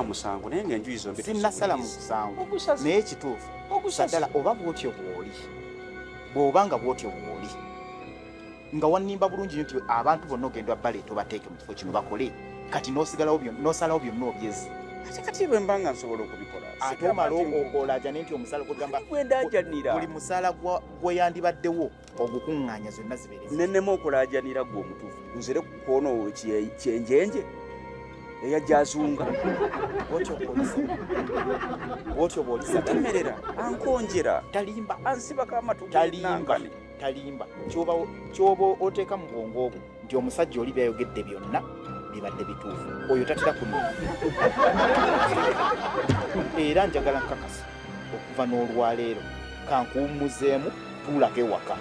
musango naye ng'enjuyi zombi Sinnasala mu musango, naye ekituufu Saddala, oba bw'otyo bw'oli, bw'oba nga bw'otyo bw'oli, nga wannimba bulungi nnyo nti abantu bonna ogenda baleeta obateeke mu kifo kino bakole, kati n'osigalawo n'osalawo byonna obyezze. Ate kati bwe mba nga nsobola okubikola, ate omala olaajane nti omusaala gwegamba gwendajanira buli musaala gweyandibaddewo ogukuŋŋaanya zonna zibeere nenema okulaajanira gwe omutuufu nzire kwono kyenjenje eyajja azunga. Bwotyo bw'olisa Ntemerera, ankonjera. Talimba. Ansibako amatu. Talimba, talimba. Kyoba oteeka mu bwongo obwo nti omusajja oli byayogedde byonna bibadde bituufu, oyo tatera kunona. Era njagala nkakasa okuva n'olwaleero kankuwummuzeemu, tuulako ewaka.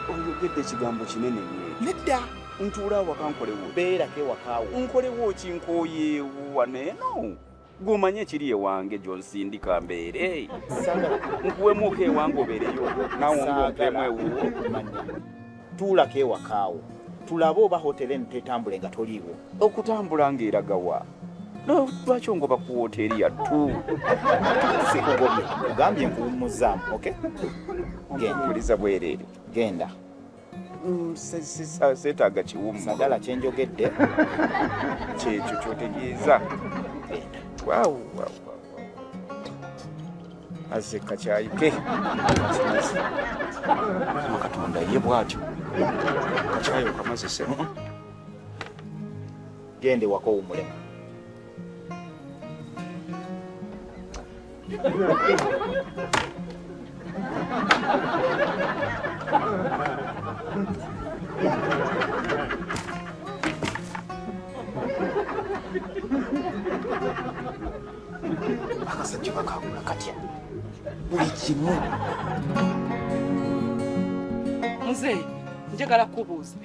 Oyogedde ekigambo kinene nnyo. Nedda. Ntuula awaka nkolewo? Beerako ewakaawo. Nkolewo ki? Nkooyeewo wano eno. Gw'omanyi ekiri ewange gy'onsindika mbeere. Nkuwemuuko ewange obeereyo, naawe ng'ompeemu ewuwo. Tuulako ewakaawo tulabe oba hoteri eno tetambule nga toliiwo. Okutambula ng'eragawa? Lwaki ongoba ku woteeri yattu? Sikugobye, ogambye nkuwummuzaamu. Okay, genda. Wuliza bwereere. Genda. Seetaaga kiwummulo. Sagala kyenjogedde. Kyekyo kyotegeeza. Genda. Waawu, waawu, waawu. Azze kakyayike. Mukama Katonda ye bw'atyo. Kakyayi okamaze ssebo. Genda ewaka owummulemu. Akasajja bakagula katya buli kimu. Muzeeyi, njagala kukubuuza,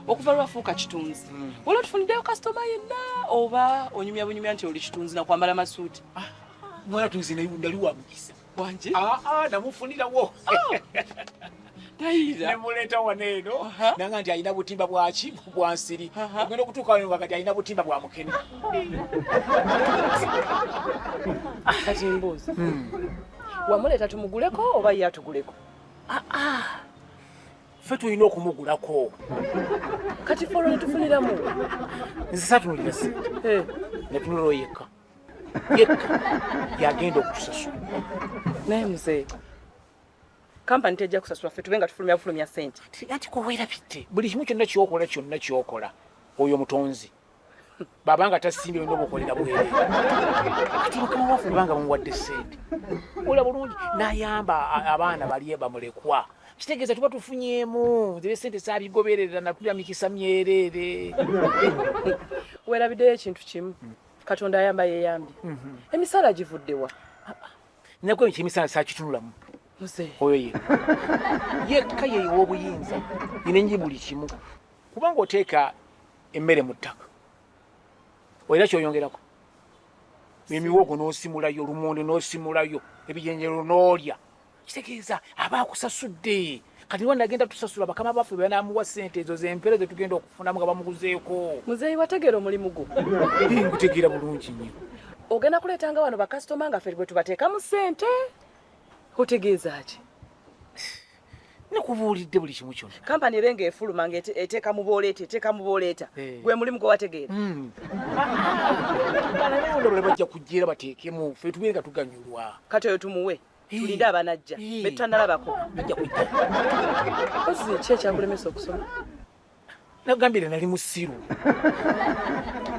okuva lwafuuka kitunzi, wali otufuniddeyo kasitoma yenna oba onyumya bunyumya nti oli kitunzi nakwambala masuuti? Mwana tunzi nali wa mukisa. Wangi? Namufunirawo. Tayira. Nemuleeta wano eno nanga nti alina butimba bwaki bwa nsiri, ogenda okutuuka wano nga kati alina butimba bwa mukene. Kati mbuuza, wamuleeta tumuguleko oba ye atuguleko? Ffe tulina okumugulako. Kati ffe olwo netufuniramu? Nze satunulira sente, netunulira yekka yekka yagenda okutusasula. Naye muzeeyi, kampani tejja kusasula ffe tube nga tufulumya bufulumya sente. Anti kuweerabidde buli kimu kyonna kyokola, kyonna kyokola oyo mutonzi babanga tasimbye olina obukolera bwereere. Kati mukama waffe banga bamuwadde sente ola bulungi n'ayamba abaana bali bamulekwa, kitegeeza tuba tufunyeemu. Nze sente saabigoberera, natulya mikisa myereere. Weerabiddeyo ekintu kimu, Katonda ayamba yeeyambye. Emisaala givuddewa? Nako ekyo emisala sakitunulamu. Muzeeyi. Oyo ye yekka yeyiwa obuyinza yinenyi buli kimu, kubanga oteeka emmere mu ttaka olina kyoyongerako, emiwogo n'osimulayo, lumonde n'osimulayo, ebijenjero n'olya, kitegeeza aba akusasudde. Kati niwa nagenda tusasula bakama baffe banamuwa sente ezo zempeera zetugenda okufunamu nga bamuguzeeko. Muzeeyi, wategeera omulimu gwo? Ngutegeera bulungi nnyo. Ogenda kuleetanga wano bakasitoma nga ffe bwe tubateekamu ssente, otegeeza ki? Nekubuulidde buli kimu kyonna. Kampani ebe ng'efuluma ng'eteeka mu booleeta, eteeka mu booleeta, gwe mulimu gwe wategeera? Balabe bajja kujja era bateekemu, ffe tubeere nga tuganyulwa. Kati oyo tumuwe, tulinde abanajja betutanalabako. Bajja kujja. Ozi ki ekyakulemesa okusoma? Nagambire nali musiru,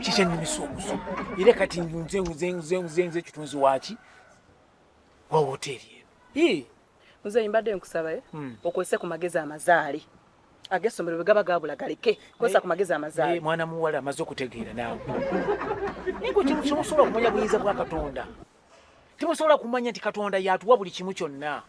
kikyannyumisa okusoma, era kati nze nze nze nze nze kitunzi waaki wa woteeri eno. Muzeeyi, mbadde nkusaba okozese ku magezi amazaale. Ag'essomero bwe gaba gabula galeke, kozesa ku magezi amazaale. Mwana muwala amaze okutegeera naawe, naye gwe temusobola kumanya buyinza bwa Katonda, temusobola kumanya nti Katonda yatuwa buli kimu kyonna.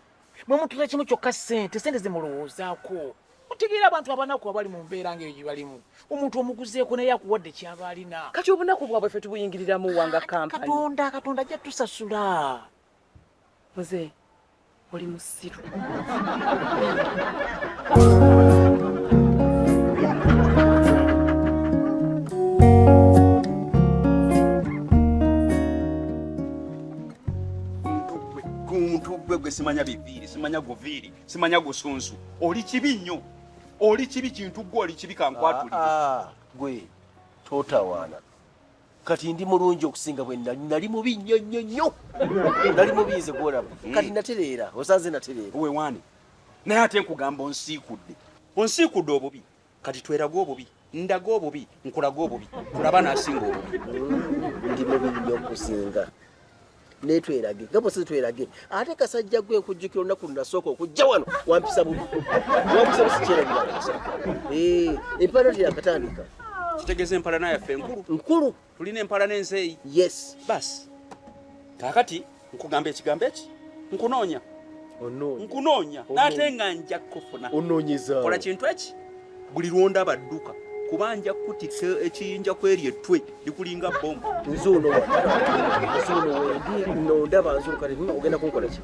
Mwe mutula kimu kyokka, ssente, ssente zemulowoozaako. Mutegeera abantu abanaku abali mu mbeera ng'eyo gye balimu, omuntu omuguzeeko naye akuwadde kyaba alina. Kati obunaku bwabwe ffe tubuyingiriramu wanga kampani? Katonda, Katonda ajja tusasula. Muzeeyi, oli musiru. Kintu gwe gwe simanya biviiri, simanya guviiri, simanya gusunsu. Oli kibi nnyo. Oli kibi kintu gwe oli kibi kankwatulire. Ah, gwe totawaana. Kati ndi mulungi okusinga bwe nali, nali mubi nnyo nnyo nnyo. Nali mubi nze gw'olaba. Kati natereera, osanze natereera. Wewaane. Naye ate nkugamba onsiikudde. Onsiikudde obubi. Kati twerage obubi. Ndaga obubi, nkulaga obubi. Tulaba n'asinga obubi. Ndi mubi nnyo okusinga. Naye twerage, nga bw'osanze twerage. Ate kasajja gwe nkujjukira olunaku lwe nasooka okujja wano, wampisa bubi. Wampisa bubi sikyerabira. Empalana teyakatandika. Kitegeeza empalana yaffe nkulu. Nkulu. Tulina empalana enzeeyi. Yes. Basi. Kaakati nkugamba ekigambo eki? Nkunoonya. Onoonya. Nkunoonya. Onoonya. N'ate nga nja kukufuna. Onoonyezaawo. Kola kintu eki? Buli lw'ondaba dduka. Kuba nja kukutikka ekiyinja kw'eri ettwe likulinga bbomu. Nze ono wa. Nze ono wendi, nno ndaba nze ono kati, ogenda kunkola ki?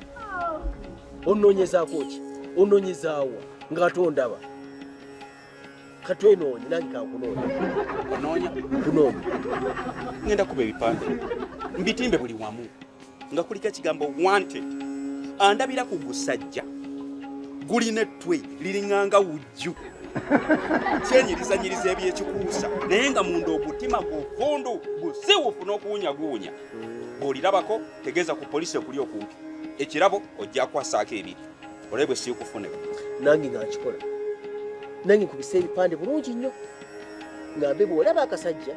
Onoonyezaako ki? Onoonyezaawa nga tondaba. Kati twenoonye, nange kankunoonya. Onoonya? Nkunoonya. Ngenda kuba ebipande. Mbitimbe buli wamu. Nga kuliko ekigambo wanted. Andabira ku gusajja. Gulina ettwe liringanga wujju. Kyenyirizanyiriza ebyekikuusa naye nga munda ogutima gukundu gusiwufu n'okuwunyaguwunya. Bw'olirabako tegeeza ku poliisi ekuli okumpi. Ekirabo ojja kwasaako ebiri. Olabe bwe siikufune. Nange nga nkikola. Nange nkubisa ebipande bulungi nnyo. Ngambe bw'olaba akasajja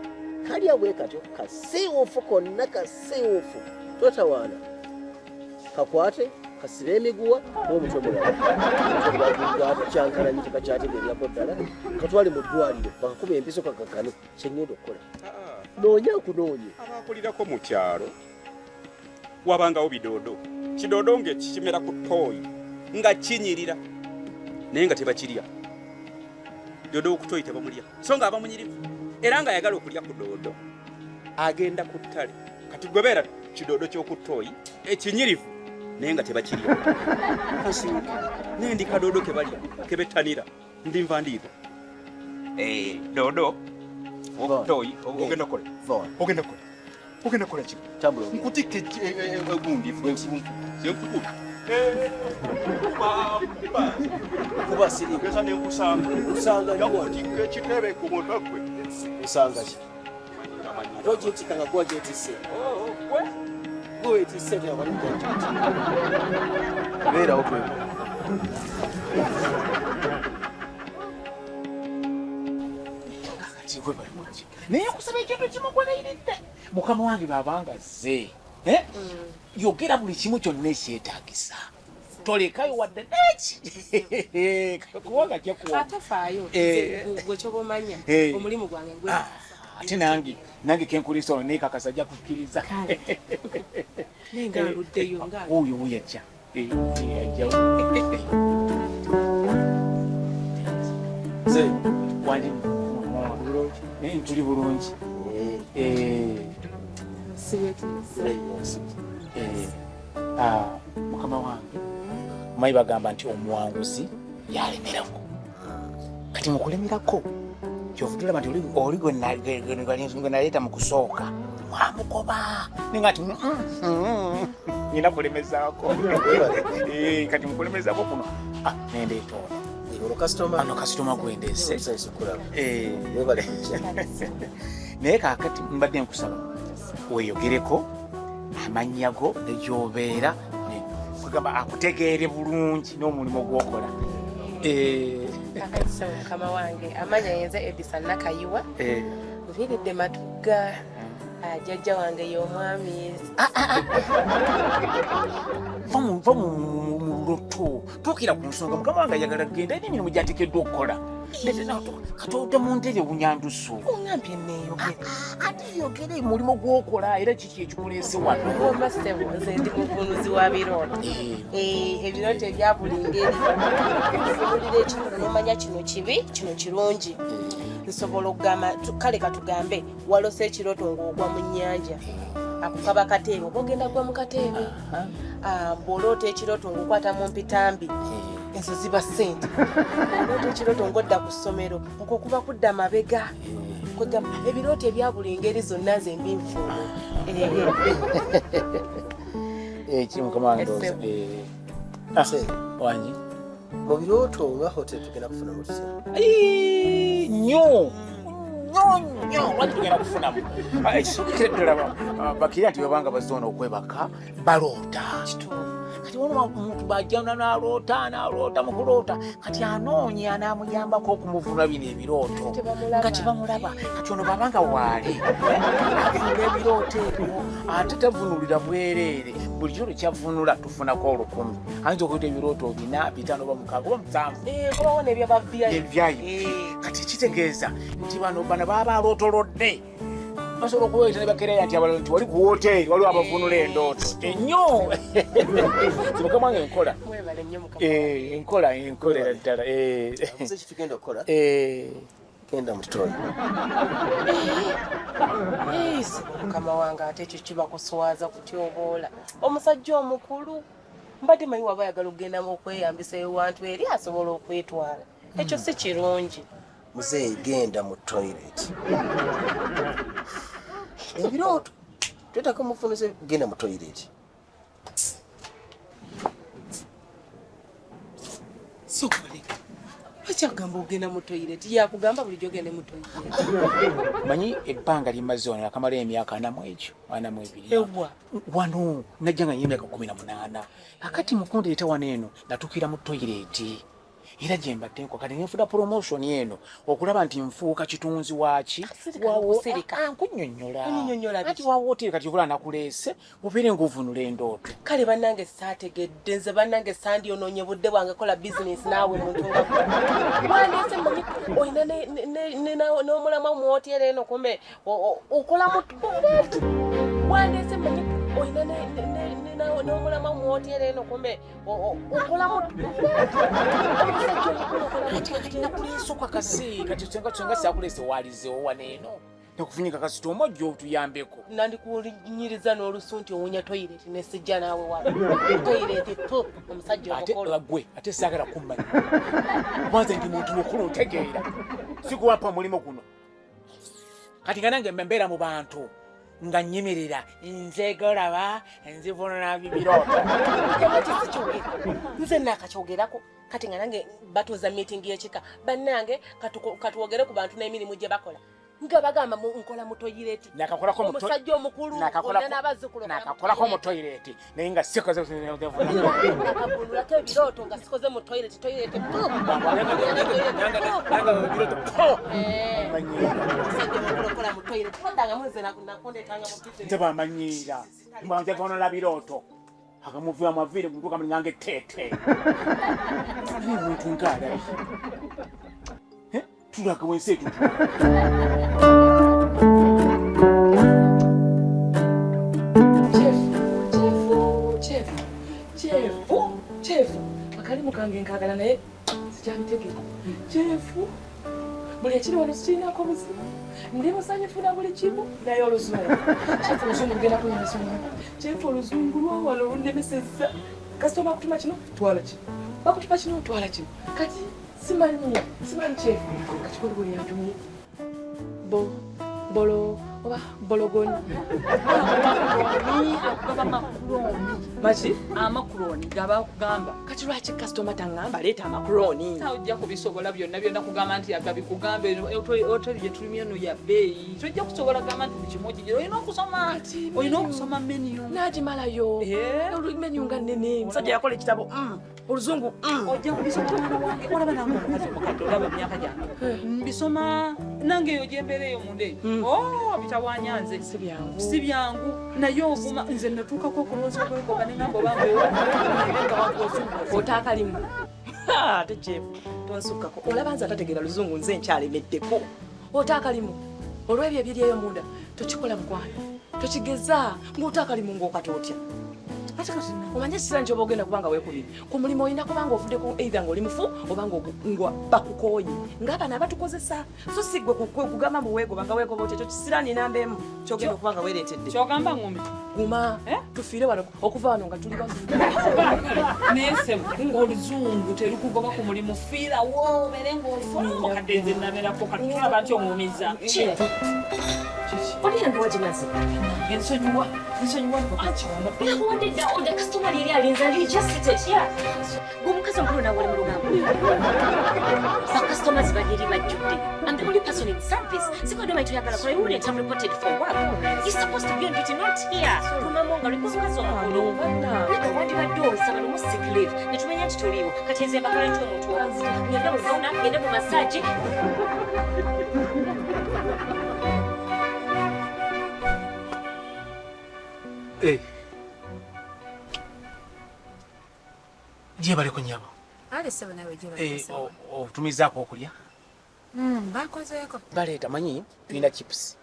kalya bwe katyo kasiiwuufu konna kasiiwuufu. Totawaana. Kakwate kasibe emiguwa n'omutwe mulala. Kyankalanye tekakyategeererako ddala. Katwale mu ddwaliro bakakuba empiso kakakkane. Kye ŋŋenda okukola. Noonya nkunoonye. Abakulirako mu kyalo wabangawo bidoodo. Kidoodo ng'ekimera ku ttooyi nga kinyirira naye nga tebakirya. Doodo ku ttooyi tebamulya. So nga aba munyirivu era ng'ayagala okulya ku doodo agenda ku ttale. Kati gwe beera kidoodo ky'oku ttooyi ekinyirivu naye nga tebakirya. Kansiwuke naye ndi kadoodo ke balya ke bettanira ndi nva ndiiva. Doodo Vona. ttooyi ogenda kukola. Vona. Ogenda kukola. Ogenda kukola ki? Tambula ogende. Nkutikke egundi enfuku. Kuba siri. Geza ne nkusanga. Nkusanga nnyo. Yakutikka ekitebe ku mutwe gwe. Nsanga ki? Ate ogyetikka nga gwe agyetisse. Gwe? Gwe weetisse ate nga gwe agyetisse. Beerawo gwe. Naye nkusaba ekintu kimu kwerayiridde. Mukama wange bw'abanga azze. Yogera buli kimu kyonna ekyetaagisa. Tolekayo wadde n'eki. Kubanga ajja kuwa. Atafaayo. Gwe ky'oba omanya, omulimu gwange gwe. Ate nange ke nkulisa ono neekakasa ajja kukkiriza. Kale. Naye nga aluddeyo, nga Oyo, oyo ajja. Ajja. Nze. Wangi. Tuli bulungi. Mukama wange, omanyi bagamba nti omuwanguzi yalemerako. Kati mu kulemerako, ky'ovudde olaba nti oli gwe naleeta mu kusooka, mwamugoba. Naye nga nti, nnina kulemezaako. Kati mu kulemezaako kuno, nendeeta ono. Ono kasitoma. Ano kasitoma gwe ndeese. Omusanyusa okulaba. Webale kujja. Naye kaakati mbadde nkusaba weeyogereko amannya go ne gy'obeera, kugamba akutegeere bulungi n'omulimu gw'okola. Kaakati ssebo mukama wange, amannya yenze Edison Nakayiwa. Nviiridde Matugga. Jjajja wange y'omwami. Va mu lotto, tuukira ku nsonga. Mukama wange ayagala kugenda, alina emirimu gy'ateekeddwa okukola. Kati odda mu ntebe bunyandusu. Ongambye neeyogere. Ate yogere mulimu gw'okola era kiki ekikuleese wano? Womba ssebo, nze ndi muvunuzi wa birooto. Ebirooto ebya buli ngeri. Nfunulira ekintu n'omanya kino kibi, kino kirungi. Nsobola okugamba, kale katugambe, walose ekirooto ng'ogwa mu nnyanja. Ako kaba kateebe, oba ogenda kugwa mu kateebe. Bw'oloota ekirooto ng'okwata mu mpitambi, ezo ziba ssente. Bw'oloota ekirooto ng'odda ku ssomero, okwo kuba kudda mabega. Kwegamba ebirooto ebya buli ngeri zonna nze mbinfuuna. Kiri mukama wange ndowooza. Wangi mu birooto nga hotel tugenda kufunamu tutya? Nnyo nnyo nnyo, lwaki tugenda kufunamu? Ekisookera ddala, bakira nti bwebanga bazze wano okwebaka baloota. Kati wano omuntu bajja n'aloota n'aloota mu kuloota, kati anoonya anaamuyambako okumuvunula bino ebirooto nga tebamulaba. Kati ono bw'aba nga waali avunula ebirooto ebyo, ate tavunulira bwereere. Buli kiro kyavunula tufunako 1000. Ayinza okuyita ebirooto 4, 5 oba 6 oba 7. Kubawo n'ebya VIP. VIP. Kati kitegeeza nti bano baba alootolodde basobola okuweeta ne bakereya nti abalala nti wali ku woteeri waliwo abavunula endooto ennyo. Mukama wange nkola. Mwebale nnyo mukama. Nkola, nkolera ddala. Muze ki tugenda okukola? Genda mu toyi. Mukama wange, ate ekyo kiba kuswaza kutyoboola omusajja omukulu. Mbadde manyi waba ayagala okugendamu okweyambisa ewantu eri asobola okwetwala. Ekyo si kirungi. Muzeeyi, genda mu toilet. Ebirooto twetaka mufunuze, genda mu toilet. Sokole, lwaki akugamba ogenda mu toilet? Yakugamba bulijjo ogende mu toilet. Manyi ebbanga limaze wano akamala emyaka 42 ekyo, 42. Ewa. Wano najja nga nnyina emyaka 18. Kakati mukundeeta wano eno natuukira mu toilet. Era gye mbadde nkola kati nenfuna promotion eno okulaba nti nfuuka kitunzi waaki. Sirika. Nkunnyonnyola. Onnyonnyola biki? Anti wa woteeri kati obula nakuleese obeere ng'ovunula endooto. Kale bannange saategedde nze, bannange sandyonoonye budde bwange kola bizinesi naawe muntu nga gwe. Wandeese mmanyi olina n'omulamwa mu woteeri eno, kumbe okola mu toilet. Wandeese mmanyi olina n'omulamwa mu woteeri eno, kumbe okola mu toilet. Omusajja omukulu okola mu toilet. Nakuleese okakase kati senga saakuleese waalizeewo wano eno. Nakufunyika kasitoma ojja otuyambeko. Nandikunyiriza n'olusu nti owunya toilet ne sijja naawe wano. Toilet pu omusajja Ate omukulu. gwe ate saagala kummanya. Kubanza ndi muntu mukulu ntegeera. Sikuwampa omulimu guno. Kati nga nange mbeera mu bantu nga nnyimirira nze golaba nzivunula bibirooto. Lwaki sikyogera? Nze naakakyogerako. Kati nga nange batuuza meeting y'ekika, bannange katwogere ku bantu n'emirimu gye bakola. Nga bagamba nkola mu toilet. Nakakolako mu Omusajja omukulu, olina n'abazzukulu okola mu Nakakolako mu toilet. toilet, naye nga sikoze Nakavunulako ebirooto nga sikoze mu toilet, toilet pu. Omusajja omukulu okola mu toilet. Toddangamu nze nakundetanga mu business. Nze bw'amanyiira. Mbwa nzevunula birooto. Akamuviira maviiri mutuuka mulinganga etteete. Naye muntu ng'alabye. Tulaga wensi etutu. Chefu, chefu, chefu, chefu. Akalimu kange nkaagala naye sikyabitegeera. Chefu, buli ekiri wano sikirinako buzibu. Ndi musanyufu na buli kimu naye oluzungu. Chefu, oluzungu lugenda kunnemesa omwana. Chefu, oluzungu lwa wano lunnemesezza. Kasitoma bakutuma kino, twala kino. Bakutuma kino, twala kino. Kati simanyi, simanyi chefu. Kati waliwo yantumye. Bo, bolo, oba bologoni. Agaba makuloni. Maki? Amakuloni gaba kugamba. Kati lwaki kasitoma taŋŋamba leeta amakuloni? Tojja kubisobola byonna byonna kugamba nti agabikugambe hoteri gye tulimu eno ya bbeeyi. Tojja kusobola kugamba nti buli kimu okigira. Olina okusoma. Kati Olina menu. okusoma menu. N'agimalayo. Menu nga nnene. Omusajja yakola ekitabo. Oluzungu. Ojja kubisoma mwana wange. Olaba nange omukazi omukadde olaba emyaka gyange. Mbisoma nange eyo gye mbeera eyo munda eyo. Oh, bitawaanya nze. Si byangu. Si byangu. Naye oguma nze natuukako okulowooza okwegoba ne ngamba oba mbeewo. Naye nga wange ozungu. Otaakalimu. Ate Jeff, tonsukkako. Olaba nze atategeera luzungu nze nkyalemeddeko. Otaakalimu. Olw'ebyo ebiri eyo munda, tokikola mukwano. Tokigeza ng'otaakalimu ng'okata otya. Ate kati omanye ekiseera nti oba ogenda kubanga weekubye. Ku mulimu olina kubanga ovuddeko either ng'oli mufu oba nga bakukooye. Ng'abano abatukozesa. So si ggwe kugamba mbu weegoba nga weegoba otya, ekyo kisiraani namba emu ky'ogenda okuba nga weereetedde. Ky'ogamba ngumi? Guma, tufiire wano okuva wano nga tuli bazungu. Naye ssebo, ng'oluzungu terukugoba ku mulimu, fiirawo obeere ng'ofa. Mukadde nze nabeerako kati tulaba nti oŋŋumiza. Kiki? Oli yange wagimaze. Ensonyiwa, ensonyiwa anti wano. Nakuwadde dda order, customer yeri alinze and you just sit it here. Gwe omukazi omukulu nawe oli mu lugambo. Ba customers bali eri bajjudde. I'm the only person in service. Sikwadde omanyi toyagala kola, you wouldn't have reported for work. You're supposed to be on duty, not here. Tumamu nga oli omukazi omukulu. Neka wandibadde osaba lumu sick leave ne tumanya nti toliiwo. Kati nze mbakala nti omuntu omu. Ngende mu sauna, ngende mu massage. Eh. Gyebaleko nnyabo. Ale ssebo, nawe. Eh, Gyebaleko. Otumizaako okulya? Bakozeeko. Baleeta manyi tulina chips,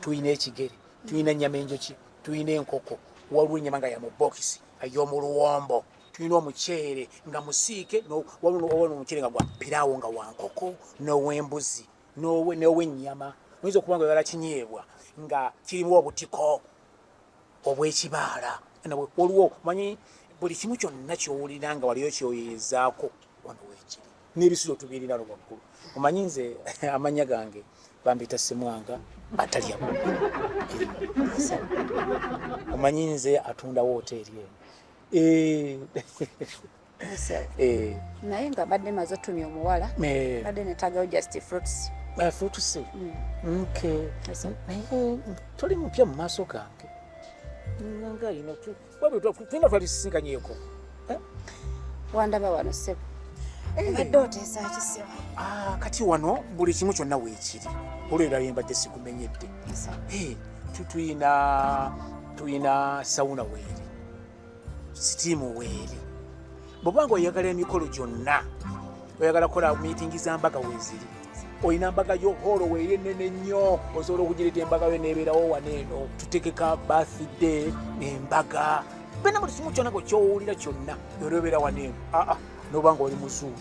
tulina ekigere, tulina ennyama enjoki, tulina enkoko, waliwo ennyama nga ya mu bokisi ey'omu luwombo, tulina omuceere nga musiike, waliwo omuceere nga gwa piraawo nga wa nkoko n'ow'embuzi n'ow'ennyama. Oyinza okuba nga oyagala kinyeebwa nga kirimu obutiko obw'ekibaala. Waliwo manyi buli kimu kyonna ky'owulira nga waliyo kyoyeezaako wano weekiri, n'ebisulo tubirina no waggulu. Omanyi nze amannya gange bambita Semwanga atalya bubi. Omanyi nze atunda woteeri eno. Eh. Naye nga badde maze otumya omuwala. Eh. Badde netagayo just fruits. Fruits, okay, naye toli mupya mu maaso gange nga ino tulina twalisisinkanyeko. Wandaba wano ssebo, obadde oteesa ki ssebo? Ah, kati wano buli kimu kyonna weekiri, olwebirala byembadde sikumenyedde. Eh, tuyina sauna weeri, steam weeri. Bw'oba nga oyagala emikolo gyonna, oyagala kukola miitingi za mbaga, weeziri. Olina mbaga yo, hall weeri ennene nnyo, osobola okugireeta embaga yo n'ebeerawo wano. Eno tutegeka birthday, embaga, bena buli kimu kyonna gwe kyowulira kyonna era obeera wano eno. Aa, noba nga oli muzuuli.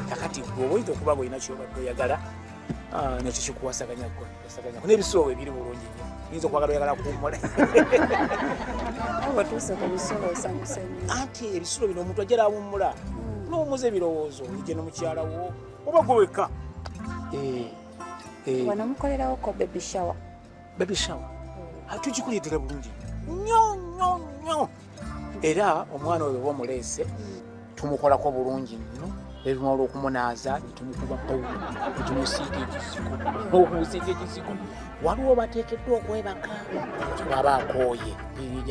Kakati gwe oba oyinza okuba nga olina kyobadde oyagala, nakyo kikuwasaganya n'ebisulo ebiri bulungi nnyo. Oyinza okwagala oyagala kuwummula. Otuuse ku bisulo, osanyuse nnyo. Anti ebisulo bino omuntu ajja nawummula, n'owummuza ebirowoozo, ojje ne mukyala wo oba gwe wekka. Eh, eh. Wano mukolerawo ko baby shower? Baby shower tugikuleetera bulungi nnyo nnyo nnyo, era omwana oyo oba omuleese tumukolako bulungi nnyo. Ebimala okumunaaza netumukuba pawuda, netumusiiga ekizigo, okumusiiga ekizigo. Waliwo bateekeddwa okwebaka baba akooye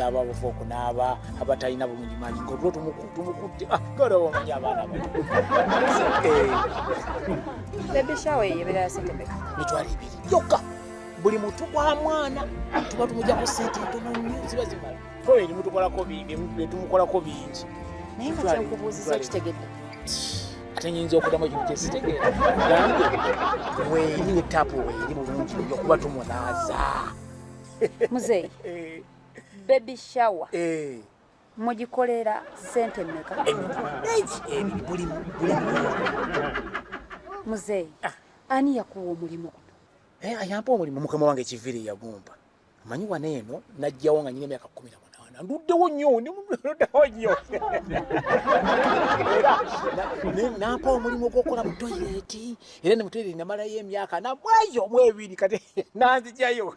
aba bava okunaaba, abatalina bulungi maanyi, nga otulo tumukutte. Galaba omanyi abaana bato. Baby shower eyo ebeera ya sente meka? 20,000 yokka. Buli mutu gwa mwana tuba tumujjako sente ntono nnyo, ziba zimala. Toyeri mutukolako bingi, tumukolako bingi. Naye nga kyenkubuuziza okitegedde? Ate nyinza okuddamu ekintu kyesitegeera? Gambye weeri ne taapu weeri bulungi nnyo kuba tumunaaza. Muzeeyi, baby shower mugikolera sente mmeka? 20,000 buli Muzeeyi, ani yakuwa omulimu guno? Ayampa omulimu mukama wange Kiviri yagumpa. Amanyi wano eno najjawo nga nyina emyaka 18, nduddewo nnyo, nduddewo nnyo, era nampa omulimu ogwokukola mu toilet, era ne mu toilet namalayo emyaka namwayo mu ebiri. Kati nanzijayo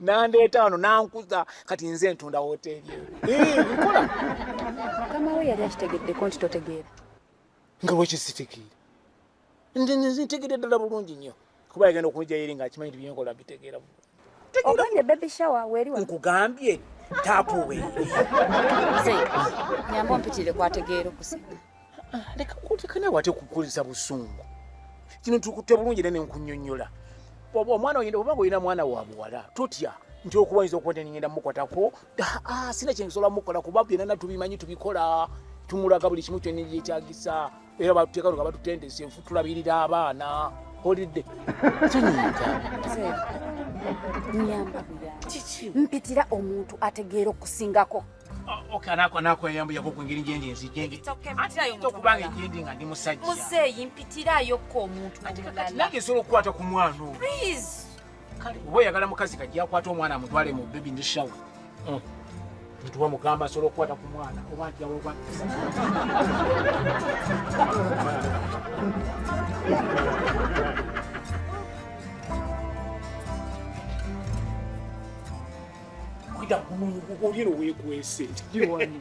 nandeeta wano nankuza, kati nze ntunda woteeri eyo. Nkola. Mukama we yali akitegeddeko nti totegeera? Nga lwaki sitegeera? Nze ntegedde ddala bulungi nnyo, kuba yagenda okunjayo eri ng'akimanyi nti byenkola mbitegeera. Ogambye baby shower weeri wano? Nkugambye taapu weeri. Muzeeyi, nyamba ompitirire kwategeera okusinga. Leka leka nawe ate kukuliza busungu. Kino tukutte bulungi era nenkunyonnyola. Oba omwana oyina, oba ng'olina mwana wa buwala, totya nti okuba oyinza okuba ngenda mukwatako. Ah, sina kyensobola mukola kuba byonna tubimanyi, tubikola, tumulaga buli kimu kyonna ekyetagisa, era batuteeka nga batutendese nfu tulabirira abaana. Olidde tonyiiga. Muzeeyi, nyamba buyambi, mpitira omuntu ategeera okusingako. Okay, anako anakweyambuyako ku ngeri gyendi nzigyendi okubanga egyendi nga ndi musajja. Muzeeyi, mpitirayokko omuntu omulala. Nange nsobola okukwata ku mwana oyo. Please. Kale oba oyagala mukazi kajja akwata omwana amutwale mu baby ne shower, ntuba mugamba asobola okukwata ku mwana oba nti awo oba Mpita oli eno weekwese. Giwani.